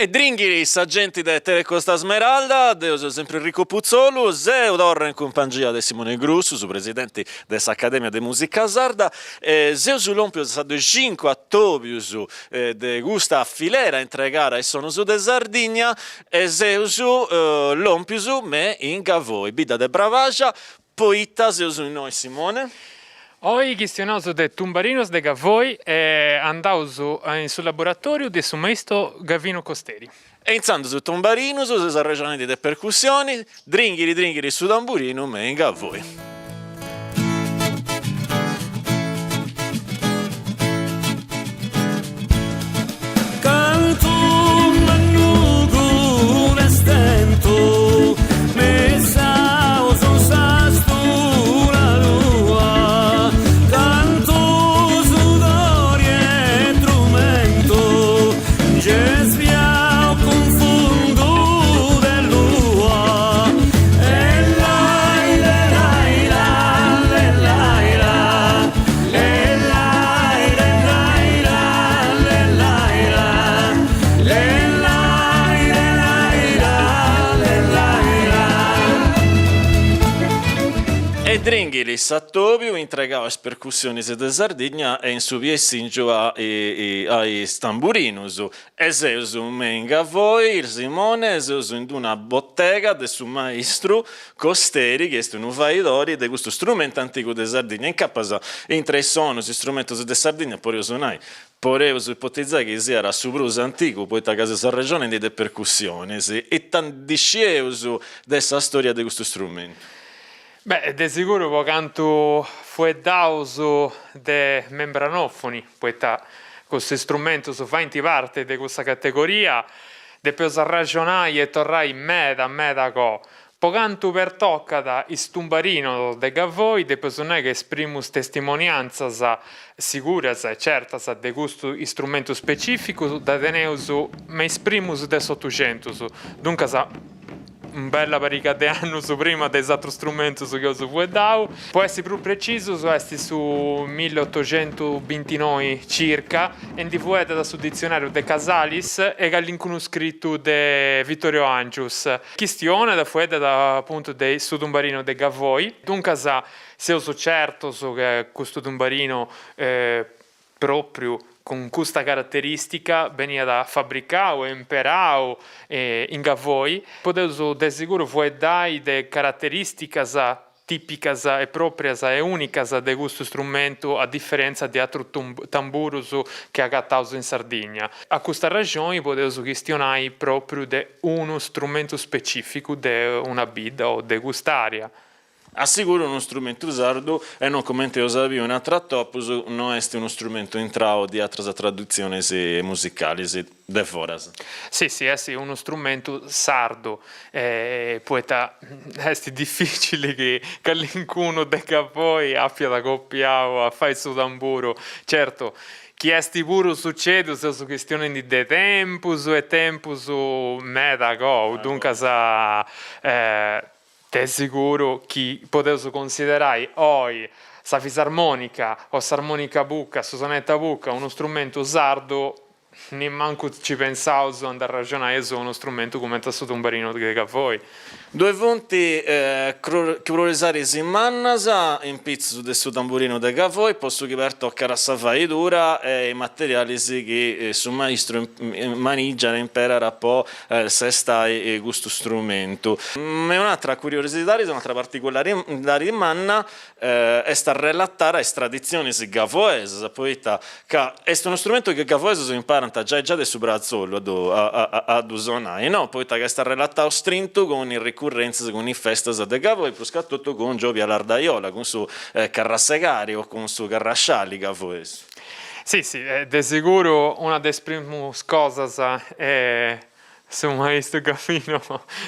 E dringhiri sa genti de Telecosta Smeralda, deu seu sempri Enrico Putzolu, seu torra in cumpangia de Simone Grussu, su presidenti de s'Academia de Musica Sarda, e seus lompius a sa de cincu atobius de custa filera intregada a is sonus de Sardigna e seus lompius me in Gavoi, bidda de Brabaxa, Poita seus innoi Simone? Oi chistionaus de tumbarinos de Gavoi e andaus in su laboratoriu de su maistu Gavino Costeri. E intzandus tumbarinus, seus arrexonendi de percussioni, dringhiri dringhiri su tamburinu me in Gavoi. E dringhiri s'atobiu intregau a is percussionis de Sardigna e in su piessingiu a is tamburinus. E seus me in Gavoi, Simone, seus in d'una botega de su maistru Costeri chi est unu faidori de custu strumentu antigu de Sardigna, incapas intre is sonus, is strumentus de Sardigna podeus nai, podeus ipotizai chi siat su prus antigu poita ca seus arrexonendi de percussionis, ita ndi scieus de sa storia de custu strumentu? Beh, de siguru po cantu fueddaus de membranofoni, poita custus istrumentus faint parti de cussa categoria, depeus arraxonai e torrai meda meda a coa. Po cantu pertocat is tumbarinos de Gavoi depeus nai ca is primus testimoniantzas siguras e certas de custu istrumentu specificu dda teneus me is primus de s'Otuxentus, duncas una bella pariga de annus prima de is atrus strumentus chi eus fueddau. Po essi prus precisus est su milliotoxentubintinoi circa e ndi fueddat su ditzionariu de Casalis e calincunu scritu de Vittorio Angius. Chistionat, fueddat apuntu de su tumbarinu de Gavoi, duncas seus certos che custu tumbarinu propriu cun custa carateristica beniat fabricau e imperau in Gavoi. Podeus de seguru fueddai de carateristicas tìpicas e pròprias e ùnicas de custu strumentu a diferèntzia de atrus tamburus chi agataus in Sardigna. A custa raxoni podeus chistionai pròpriu de unu strumentu specificu de una bidda o de cust'àrea. A siguru unu strumentu sardu e non comente eus biu in atrus atopus no est unu strumentu intrau de atras traditzionis musicalis de foras. Si, si, est unu strumentu sardu, poita est dificili chi calincunu de Gavoi apiat copiau a fai su tamburu, certu chi est puru sucediu seus chistionendi de tempus e tempus meda a coa, duncas De siguru chi podeus considerai oi sa fisarmonica o s'armonica a buca, su sonetto a buca, unu strumentu sardu, nimancu ci pensaus a nd'arraxonai su unu strumentu cumenti a su tumbarinu de Gavoi. Ddoi funt curiosidadis mannas in pitzus de su tamburinu de Gavoi po su chi pertocat sa faidura e is materialis chi su maistru manigiat e imperat po sestai custu strumentu. E un'atra curiosidadi, un'atra particularidadi manna est arrelatada a is traditzionis gavoesas, poita ca est unu strumentu chi is gavoesus imparant giai giai de su bratzolu a ddu a ddu sonai, no, poita ca est arrelatau strintu cun is ricurrentzias, cun is festas de Gavoi, pruscatotu cun Giobia Lardaiola, cun su carrasegari o cun su carrasciali gavoesu. Si, si, de seguru una de is primus cosas su maistu Gavino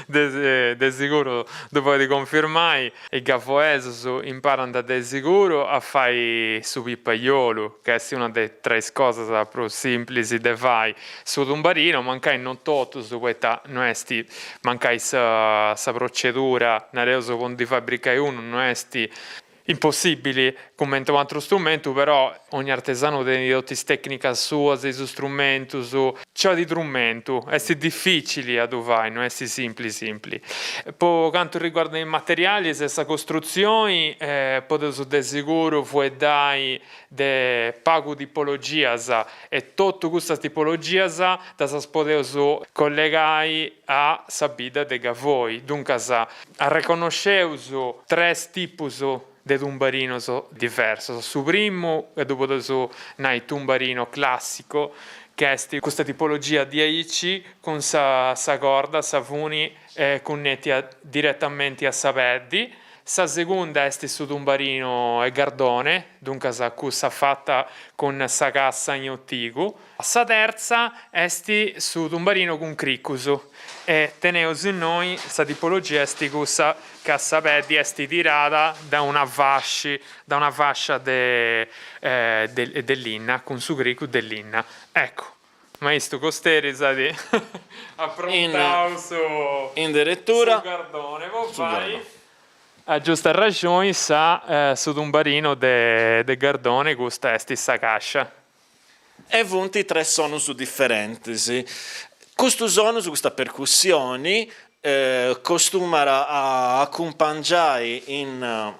de de seguru ddu podit cunfirmai, is gavoesus imparant de seguru a fai su pipaiolu, ca est una de tra is cosas prus simplis de fai, su tumbarinu mancai non totus, poita no est mancai sa sa procedura, nareus po ndi fabricai unu no est. Impossibili, cumenti u' atru strumentu, però ogni artesanu tenit totu is tecnicas suas, is strumentus, nci 'olit trumentu, est dificili a ddu fai, no est simpli simpli. Po cantu riguardat is materialis e sa costrutzioni podeus de seguru fueddai de pagu tipologias e totu custas tipologias ddas podeus collegai a sa bidda de Gavoi, duncas arreconnosceus tres tipus de tumbarinos diversos, su primu ddu podeus nai tumbarino classico, ca est custa tipologia diaici cun sa sa corda, sa funi cunnetia diretamenti a sa peddi, Sa segunda est su tumbarinu 'e gardone, duncas cussa fata cun sa cassa in otigu. Sa tertza est su tumbarinu cun cricus e teneus innoi sa tipologia est cussa ca sa peddi est tirada da una fasci da una fascia de de linna cun su cricu de linna. Eccu. Maistu Costeri s'at aprontau su In deretura su gardone po fai a giusta arraxoni sa su tumbarinu de de gardone custa est sa cascia. E funt tres sonus diferentis. Custus sonus, custa percussioni, costumat a acumpangiai in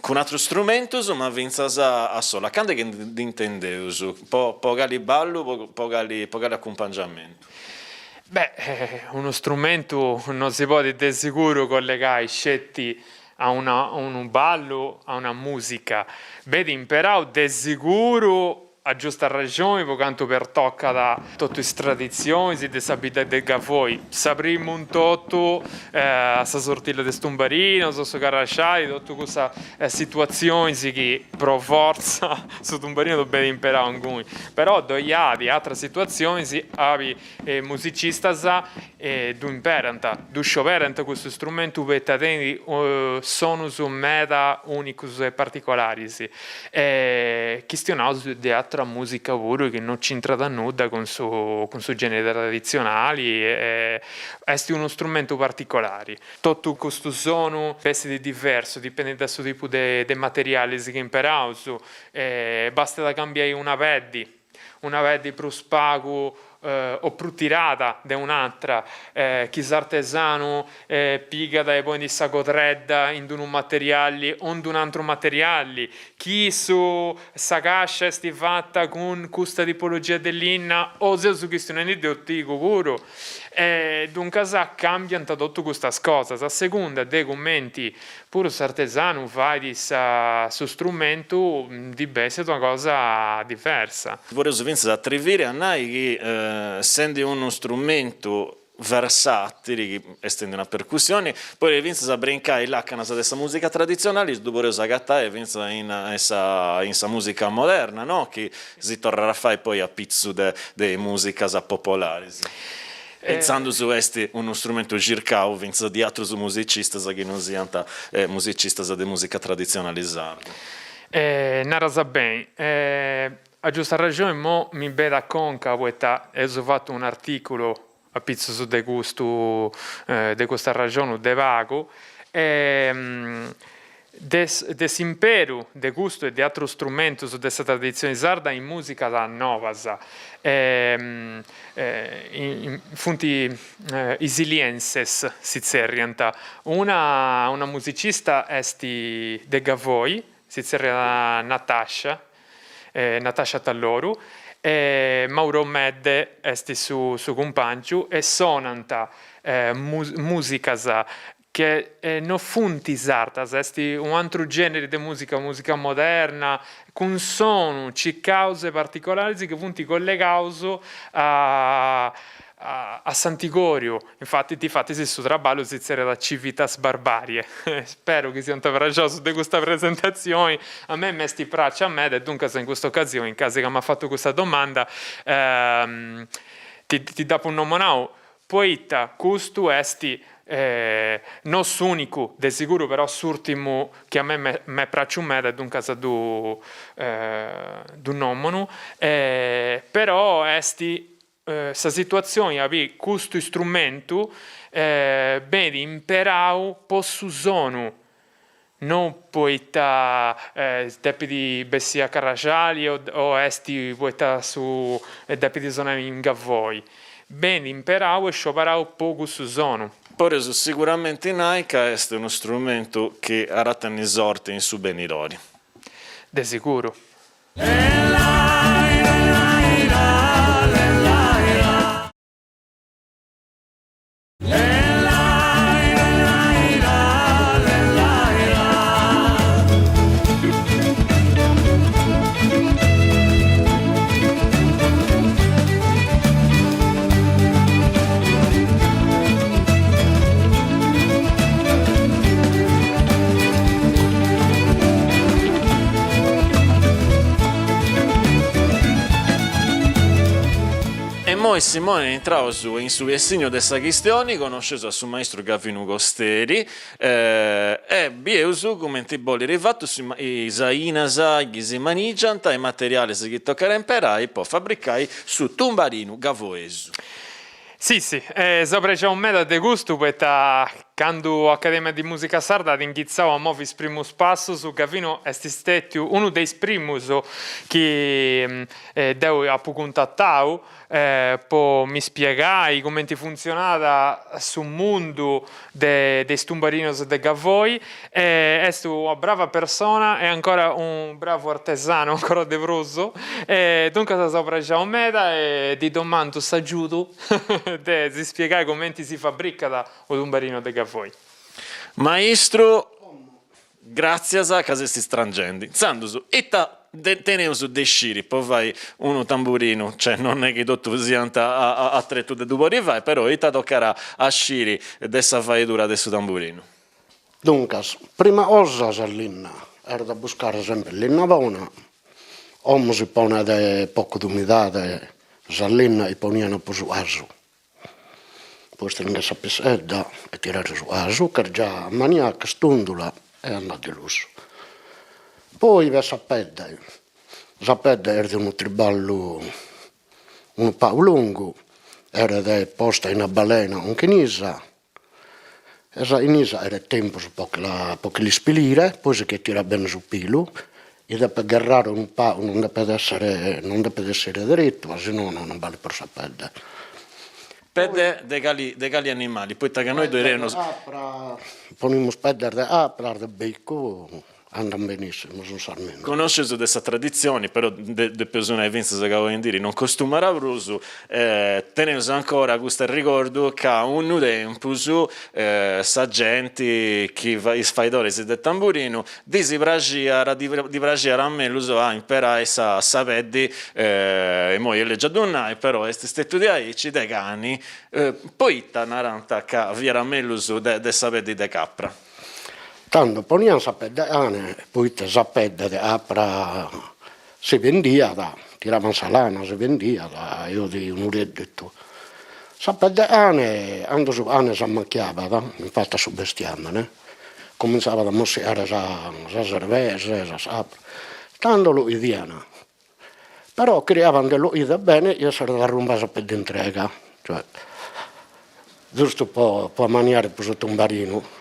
cun atrus strumentus ma fintzas a sola. Candu est chi dd'intendeus? Po po cali ballu, po cali po cali acumpangiamentu? Beh, unu strumentu no si podit de seguru collegai sceti a una unu ballu, a una musica. Benit imperau de seguru A giusta arraxoni po cantu pertocat totu is traditzionis de sa bidda de Gavoi, sa primu in totu sa sortilla de is tumbarinos, su carrasciali, totu cussas situatzionis chi pro fortza su tumbarinu benit imperau inguni, però ddoi at atras situatzionis abi musicistas ddu imperant, ddu scioberant custu strumentu poita tenit sonus meda unicus e particolaris. E chistionaus de atra musica puru chi no c'intrat nudda cun su cun su generi traditzionali e est unu strumentu particolari. Totu custu sonu bessit diversu, dipendit de su tipu de de materialis chi imperaus, bastat a cambiai una peddi una peddi prus pagu o prus tirada de un'atra, chi s'artesanu pigat e ponit sa codredda in d'unu materiali o in d'un'antru materiali, chi su sa cascia est fata cun custa tipologia de linna o seus chistionendi de otigu puru, e duncas cambiant totu custas cosas a segunda de cumenti Puru s'artesanu fait sa su strumentu ndi bessit una cosa diversa. Podeus fintzas atriviri a nai chi sendi unu strumentu versatili, chi est una percussioni, podit fintzas a brincai làcanas de sa mùsica traditzionali, ddu podeus agatai fintzas in sa in sa mùsica moderna, no, chi si torrat a fai poi a pitzu de de is mùsicas popolaris. E intzandus est unu strumentu circau fintzas de atrus musicistas chi non siant musicistas de mùsica traditzionali sarda. Naras beni. A giusta arraxoni mo mi benit a conca poita eus fatu un'articulu apitzus de custu de custu arraxonu de pagu e De de s'imperu de custu e de atrus strumentus de sa traditzioni sarda in mùsicas nobas funt is Ilienses si tzerriant. Una una musicista est de Gavoi, si tzerriat Natascia, Natascia Talloru, e Mauro Medde est su su cumpàngiu e sonant mùsicas Che no funt sardas, est u' antru generi de musica, musica moderna, cun sonu circaus e particolaris chi funt collegaus a a s'antigoriu, infati difatis su traballu si tzerriat Civitas Barbarie. Speru chi siant praxiaus de custa presentatzioni, a mei m'est praxia meda e duncas in custa ocasioni, in casi ca m'as fatu custa domanda, ti ti dd'apu nomonau Poita custu est no s'ùnicu, de siguru però s'ùrtimu chi a mei m'est praxiu meda e duncas ddu ddu nomonu, però est sa situatzioni abi custu istrumentu benit imperau po su sonu. non poita depit bessì a carrasciali o est poita su depit sonai in Gavoi, benit imperau e scioberau po cussu sonu. Podeus siguramenti nai ca est unu strumentu chi at a tenni sorti in su benidori. De siguru. E immoi Simone intraus in su piessignu de sa chistioni, connosceus a su maistru Gavinu Costeri e bieus cumenti bolliri fatus is ainas chi si manigiant e is materialis chi tocat a imperai po fabricai su tumbarinu gavoesu. Sissi, seu prexau meda de custu poita candu Accademia di Musica Sarda at inghitzau a movi is primus passus, Gavinu est stetiu unu de is primus chi deu apu cuntatau po mi spiegai cumenti funtzionat su mundu de is tumbarinos de Gavoi e est una brava persona e ancora unu bravu artesanu ancora de prus e duncas seu prexau meda e ddi domandu s'agiudu de si spiegai cumenti si fabricat u tumbarinu de Gavoi. Maistru, Gràtzias ca ses istrangendi. Intzandus, ita teneus de sciri po fai unu tamburinu? Cioè, non est chi totus siant a tretu de ddu podi fai, però ita tocat a sciri de sa faidura de su tamburinu? Duncas, prima cosa sa linna, est de buscare sempre linna bona, como si ponet pocu de umidade, sa linna chi ponian po su 'asu Po istringher sa pisedda e tirare su 'asu ch'est già ammaniada ch'est tundula e andat de lussu. Poi b'est sa pedde, sa pedde est unu triballu unu pagu longu, 'eret posta in abba lena cun chinisa e sa chinisa 'eret tempus po che la po che l'ispilire, poi si che tirat bene su pilu, si depet gherrare unu pagu, non depet essere non depet essere derettu, ca si nono non balet prus sa pedde. Pedde de cali de cali animali, poita ca noi ddoi teneus. Capra, ponimus peddes de capra, de beccu Andan benissimu, sun sas menzus. Connosceus de sa traditzioni, però depeus nai fintzas ca oindiri non costumat prus, teneus ancora custu arregordu ca unu tempus sa genti chi is faidoris de tamburinu ddis praxiat ddi praxiat mellus a imperai sa sa peddi, immoi est legiu a ddu nai, però est stetiu diaici, de cani, poita narant ca fiat mellus de sa peddi de capra. Tando ponian sa pedde 'e cane, poite sa pedde de capra si bendiat, tiraban sa lana, si bendiat e 'iat unu redditu. Sa pedde 'e cane, cando su cane s'ammacchiabat, in fatu a su bestiamene, cominzabat a mossiare sa sas 'erveges, sa capra, tando lu 'idian, però cheriaban de lu 'ider bene chi esseret arrumbada sa pedde intrega, cioè giustu po po ammaniare pro su tumbarinu,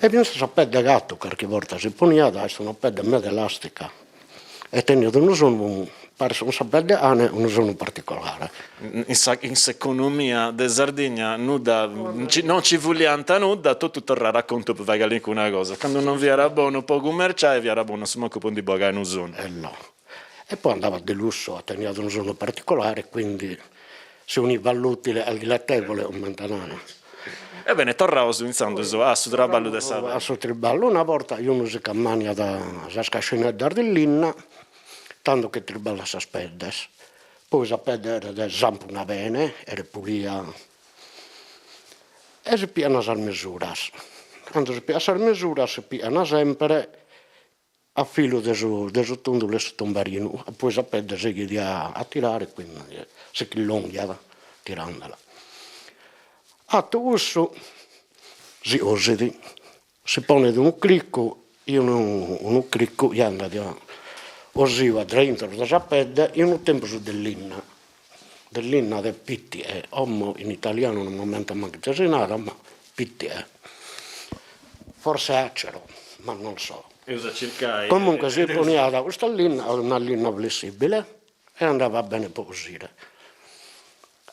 e finzas sa pedde 'e gattu carchi borta si poniat, est una pedde meda elastica e teniat unu sonu, paris cun sa pedde 'e cane, unu sonu particolare. In sa in s'economia de Sardigna nudda non nci fuliant nudda, totu torràt a contu po fai calincuna cosa, candu non fiat bonu po cummerciai fiat bonu assumancu po ndi bogai unu sonu. E no. E poi andabat de lussu, teniat unu sonu particolare, quindi si univa l'utile al dilettevole, comente naran. E bene, torraus intzandus a su traballu de sa A su triballu, una borta chi unu si ch'ammaniat sas cascineddas de linna, tando che triballat sas peddes Poi sa pedde 'eret sampunà bene, 'eret pulia e si pian sas mesuras. Cando si pian sas mesuras si pian sempre a filu de su de su tundulu 'e su tumbarinu, e poi sa pedde sighit a tirare e quindi si ch'illonghiat tirandela. Atu cussu si cosit Si ponet unu criccu e unu unu criccu chi andat cosiu a intro de sa pedde in unu tempus de linna, de linna de pitie, como in italianu non m'ammento mancu ite si narat ma pitie, forse acero. Ma non so. Eus a circai. Comunque si poniat custa linna, una linna flessibile, e andava bene po cosire.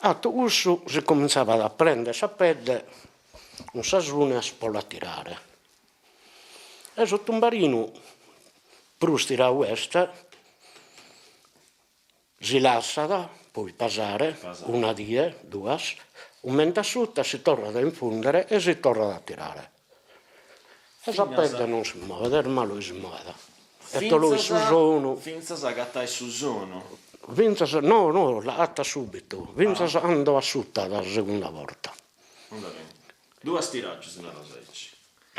Atu cussu si cominzavat a prender sa pedde cun sas unes po la tirare. E su tumbarinu prus tirau est, si lassat poi pasare una die, duas, comente asciutta si torrat a infundere e si torrat a tirare. E sa pedde non si movet, est malu chi si movet. E tolloit su sonu. Fintzas a agatai su sonu. Fintzas, no no, l'agatas subitu, fintzas cando asciuttat sa segunda borta. Andat beni. Duas tiràgios naras aici.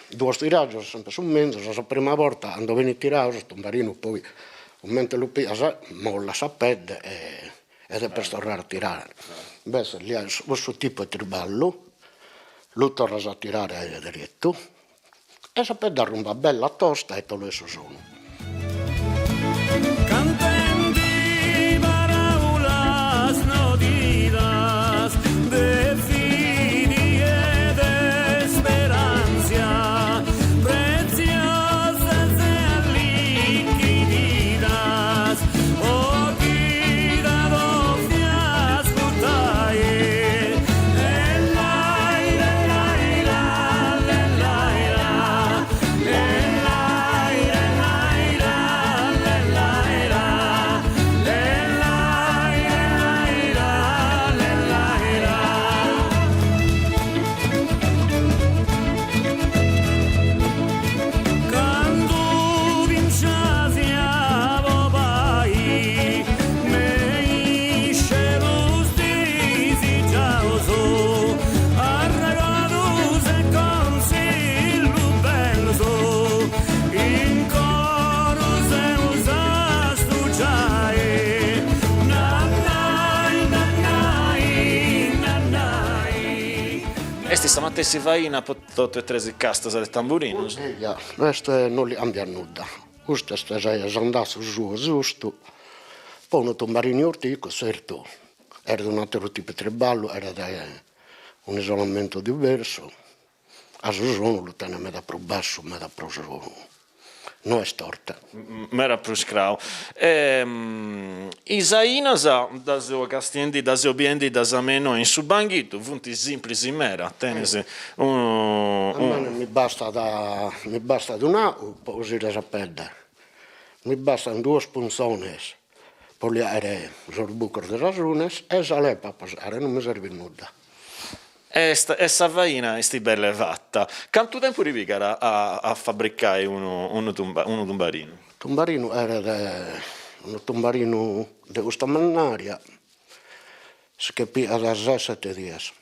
Duos tiràgios sempre su menzus, sa prima borta cando benit tirau su tumbarinu poi comente lu pias mollat sa pedde e depes torrare a tirare, invece li as cussu tipu 'e triballu, lu torras a tirare deretu e sa pedde arrumbat bella tosta e tolloit su sonu. Cantendi paraulas nodidas de fidi e de sperantzia pretziosas e allichididas po chi dd'at 'òfia ascurtai Candu binciasia bobai me is celus disigiaus Arregodus e consillus bellus in coru s'eus a stugiai. Nannai nannai nannai. Est sa matessi faina po totu e tres is castas de tamburinus? Eja, est no li cambiat nudda. Custu est s'andatzu suo giustu, po unu tumbarinu antigu tzertu Erat un'ateru tipu 'e triballu, erat un'isolamentu diversu, a su sonu lu tenet meda prus bassu, meda prus, no est forte. Meda prus crau. Is ainas ddas seu castiendi, ddas seu biendi ddas me innoi in su banghitu, funt simplis meda, tenis unu. A mene mi bastat mi bastat un'au po cosire sa pedde, mi bastan duos puntzones Po li 'aere sos bucos de sas unes e sa lepa po segare non mi servit nudda. Est e sa faina est bella e fata. Cantu tempus ti pigat a a fabricai unu unu unu tumbarinu? Tumbarinu 'eret unu tumbarinu de custa mannaria si che pigat ses sete dies.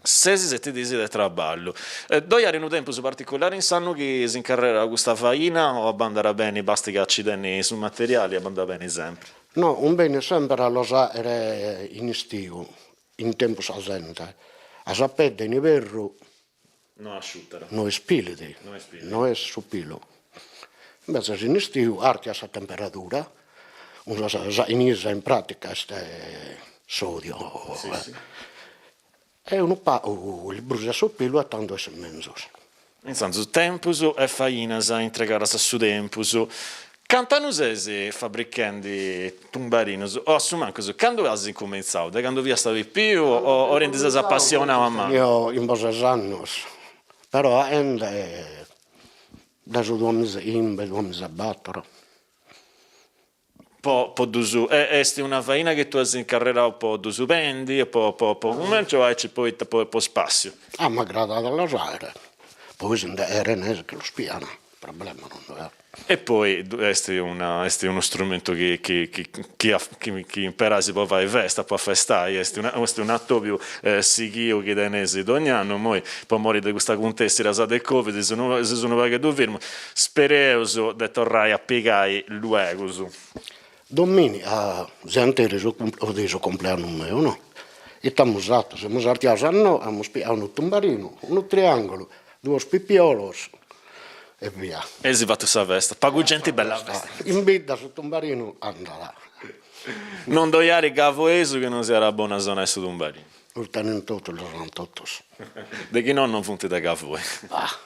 Sesi seti diis de traballu. Ddoi at unu tempus particulari in s'annu chi s'incarrerat custa faina o bandat beni bastit ca ci tenni su materiali e bandat beni sempri? No, cumbenit semper a los 'aere in istiu, in tempus sa zente, ca sa pedde in iberru no asciutat, no ispilit, no est su pilu. Imbetzes in istiu artiat sa temperadura, sa chinisa in pratica est sodio e unu pagu li brusiat su pilu e tando essit menzus. Intzandus tempus e fainas intregadas a su tempus. Cant'annus ses fabrichendi tumbarinus o a su mancus candu as incumentzau? De candu fiast pipiu o ndi ses apassionau a mannu? Tenio chimb'o ses annos, però 'aende dae su duamizachimbe, duamizabator. Po po ddus e est una faina chi tui as incarrerau po ddus bendi o po po po cummerciu o aici poita po po spassiu? Ah m'agradat a los 'aere, poi si nde cheren chi los pian, problema non ddoe at. E poi est una est unu strumentu chi chi chi chi chi imperais po fai festa, po afestai, est una est un'atobiu sighiu chi teneis dogni annu, immoi po mori de custa cuntessida sa de Covid si seus unu pagheddu firmus, Spereus de torrai a pigai luegus. Dominica, gianteri su de su cumpleannu meu, no? Ite amus 'atu, semus artiados a noe, amus pigadu unu tumbarinu, unu triangulu, duos pipiolos e via. Eis fatu sa festa, pagu genti bella festa. In bidda su tumbarinu andat. Non ddoi at gavoesu chi non siat bonu a sonai su tumbarinu. Lu tenent totus, lu sonant totus. De chi no non funt de Gavoi. Ah.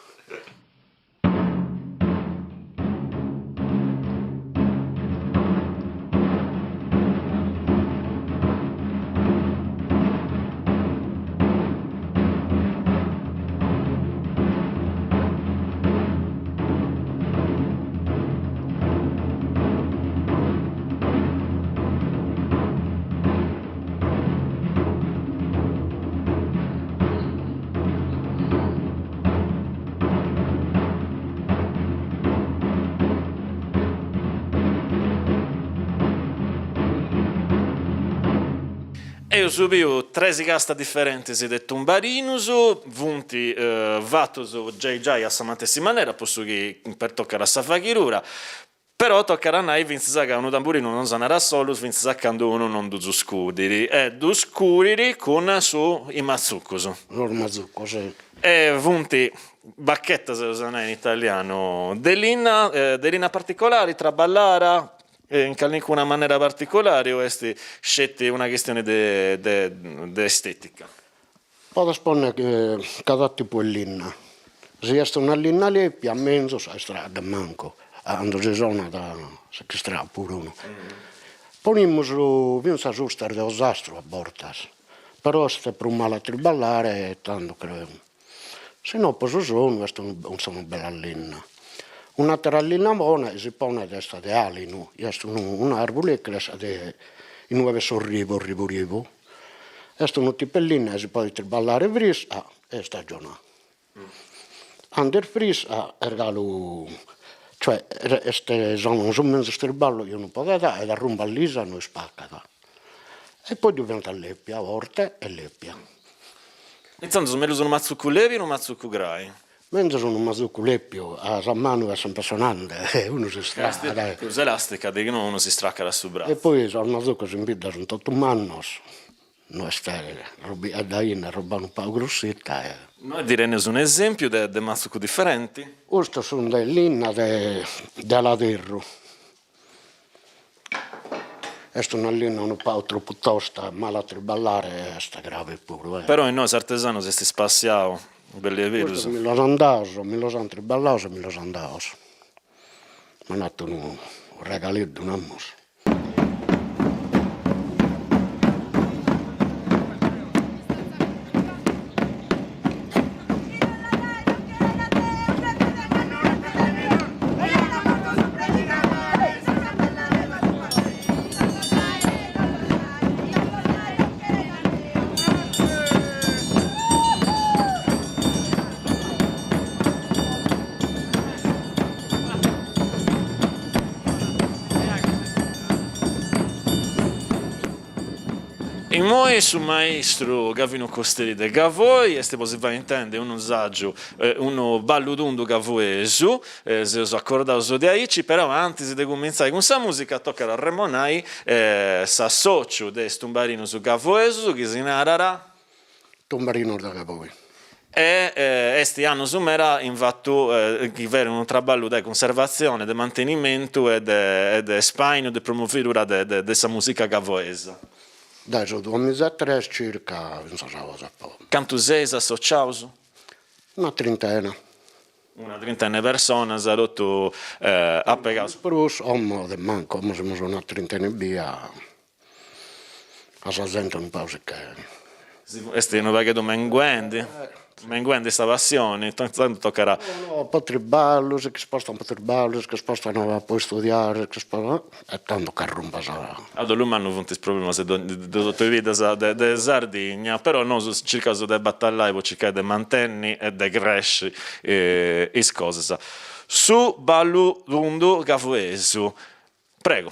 Eus biu tresi castas diferentis de tumbarinus, funt fatus giai giai a sa matessi manera po su chi pertocat a sa faghidura, però tocat a nai fintzas ca unu tamburinu non sonat a solus fintzas a candu unu non ddus scudit, e ddus scudit cun su is matzucus. Sos matzucos, si. E funt bachetas, eus a nai in italianu, de linna, de linna particolari, traballara In calincuna manera particulari o est sceti una chistioni de de estetica? Podes ponner cada tipu 'e linna, si est una linna lèpia menzus a istragat de mancu, cando si sonat si ch'istragat puru unu. Ponimus fintzas ustas de ozastru a bortas, però est prus mala a triballare e tando creo Si no po su sonu est una bella linna. Un'atera linna bona chi si ponet est de alinu, chi est un'arbule chi crescet inue b'est s'orribu, orribu ribu, est unu tipu 'e linna chi si podet triballare frisca e istagionada. Cando est frisca est galu, cioè est su menzus triballu chi unu podet aer, arrumbat lisa e no ispacat e poi diventat lepia, forte e lepia. Intzandus mellus unu matzucu lèbiu o unu matzucu grai? Menzus unu matzucu lèbiu, ca sa manu est sempre sonande e unu s'istracat. Prus elàstica, de chi no unu s'istracat su bratzu. E poi sos matzucos in bidda sunt totu mannos, no est roba 'e roba unu pagu grussita e. Nos ndi teneus un'esempiu de de matzucu diferenti? Custos sunt de linna de de aladerru Est una linna unu pagu tropu tosta, mala a triballare e est grave puru. Però innoi s'artesanu s'est spassiau bellu 'e berus. Custos mi los an daos, mi los an triballaos e mi los an daos. M'an 'atu unu regaliddu, namus. Immoi su maistru Gavinu Costeri de Gavoi est po si fai intendi unu saggiu, unu ballu tundu gavoesu, seus acordaus de aici, però antis de cumintzai cun sa musica tocat a arremonai s'associu de is tumbarinus gavoesus chi si narat Tumbarinos de Gavoi. E est annus meda in fatu chi fait unu traballu de cunservatzione, de mantenimentu e de de spainu, de promovidura de de sa musica gavoesa. Dae su duamizaetres circa fintzas a oe apo. Cantu seis associaus? Una trintena. Una trintena 'e personas totu apegaus. Prus como de mancu, como semus una trintena ebbia, ca sa zente unu pagu si che. Est unu pagheddu menguendi, menguendi sa passioni, intzandus tocat a. No no, po triballu, si ch'ispostan po triballu, si ch'ispostan po istudiare, si ch'ispostan, e tando ch'arrumbat sa. A dolu mannu funt is problemas de totu is biddas de Sardigna, però nosu circaus de batallai po circai de mantenni e de cresci is cosas. Su ballu tundu gavoesu. Prego.